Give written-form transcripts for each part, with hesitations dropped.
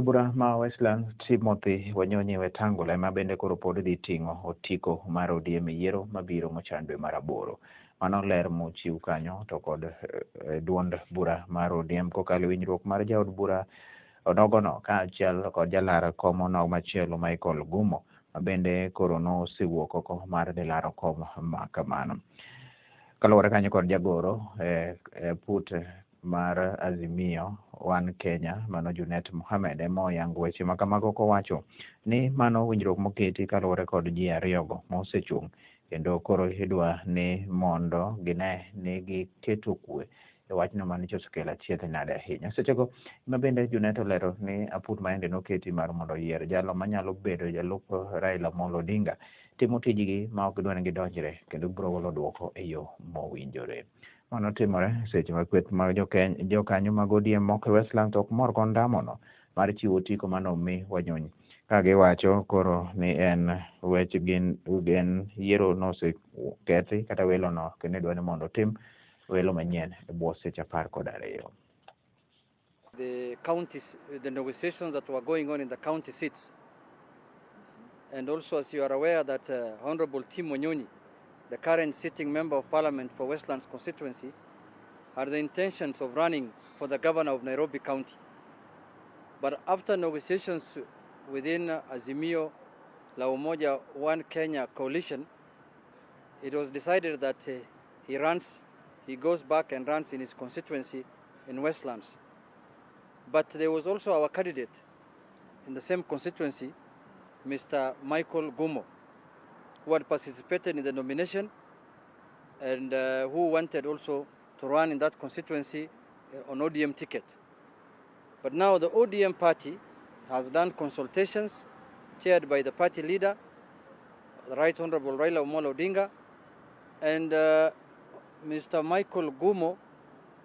Bura ma Westlands Timothy Wanyonyi Wetangula ema bende koro pod dhi ting'o otiko mar ODM e yiero mabiro mochan dwe mar aboro. Mano ler mochiw kanyo to kod duond bura mar ODM kokalo e winjruok mar jaod bura onogono kaachiel kod jalar kom onogo machielo Michael Gumo ma bende koro nosewuok oko mar dhi laro kom ma kamano. Kaluwore kanyo kod jagoro e put mar Azimio One Kenya mano Junet Mohamed ema oyango weche ma kamago kowacho ni mano winjruok moketi kaluwore kod ji ariyogo mosechung' kendo koro idwa ni mondo gine ni giketo kwe e wachno manyicha osekelo achiedh nade ahinya. Sechego ma bende Junet olero ni aput maende noketi mar mondo oyier jalo manyalo bedo jalup Raila Amolo Odinga timo tijgi ma ok gidwa ni gidonjre kendo gibiro golo duoko e yo mowinjore. Mano timore seche ma kweth mag jokanyo mag ODM moko e Westlands ok mor kod ndamono mar chiwo otiko manomi Wanyonyi ka giwacho koro ni en wech gin en yiero nosekethi kata welo no kendo idwa ni mondo otim welo manyien e bwo seche 12. The counties, the negotiations that were going on in the county seats. And also, as you are aware, that Honorable Tim Wanyonyi, the current sitting member of parliament for Westlands constituency, had the intentions of running for the governor of Nairobi County. But after negotiations within Azimio La Umoja One Kenya coalition, it was decided that he goes back and runs in his constituency in Westlands. But there was also our candidate in the same constituency, Mr. Michael Gumo, who had participated in the nomination and who wanted also to run in that constituency on ODM ticket. But now the ODM party has done consultations chaired by the party leader, the Right Honorable Raila Amolo Odinga, and Mr. Michael Gumo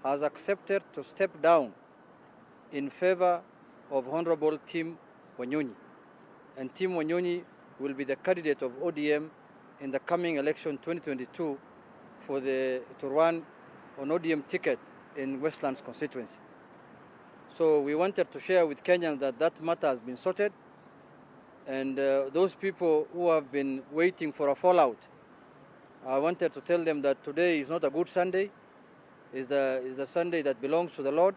has accepted to step down in favor of Honorable Tim Wanyonyi. And Tim Wanyonyi will be the candidate of ODM in the coming election 2022 to run on ODM ticket in Westlands constituency. So we wanted to share with Kenyans that that matter has been sorted, and those people who have been waiting for a fallout, I wanted to tell them that today is not a good Sunday, is the Sunday that belongs to the Lord,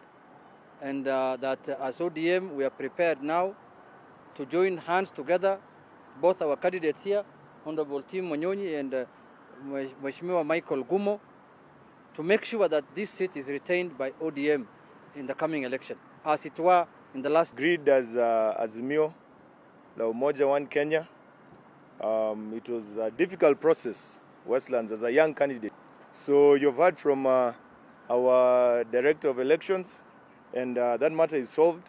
and that as ODM we are prepared now to join hands together, both our candidates here, Honorable Tim Wanyonyi and Mheshimiwa Michael Gumo, to make sure that this seat is retained by ODM in the coming election, as it were in the last. Agreed as Azimio La Umoja One Kenya. It was a difficult process, Westlands, as a young candidate. So you've heard from our director of elections, and that matter is solved.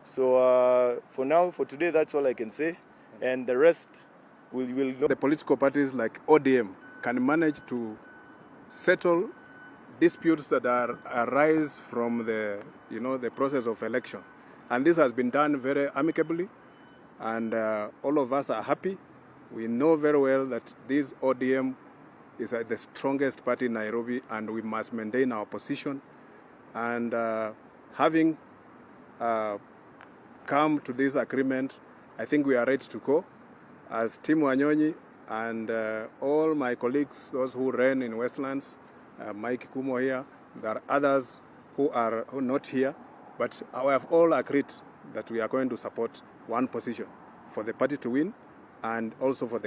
So for now, for today, that's all I can say, and the rest will know. The political parties like ODM can manage to settle disputes that are arise from the you know the process of election, and this has been done very amicably, and all of us are happy. We know very well that this ODM is the strongest party in Nairobi, and we must maintain our position. And having come to this agreement, I think we are ready to go. As Tim Wanyonyi and all my colleagues, those who ran in Westlands, Mike Kumo here, there are others who are not here, but we have all agreed that we are going to support one position for the party to win and also for the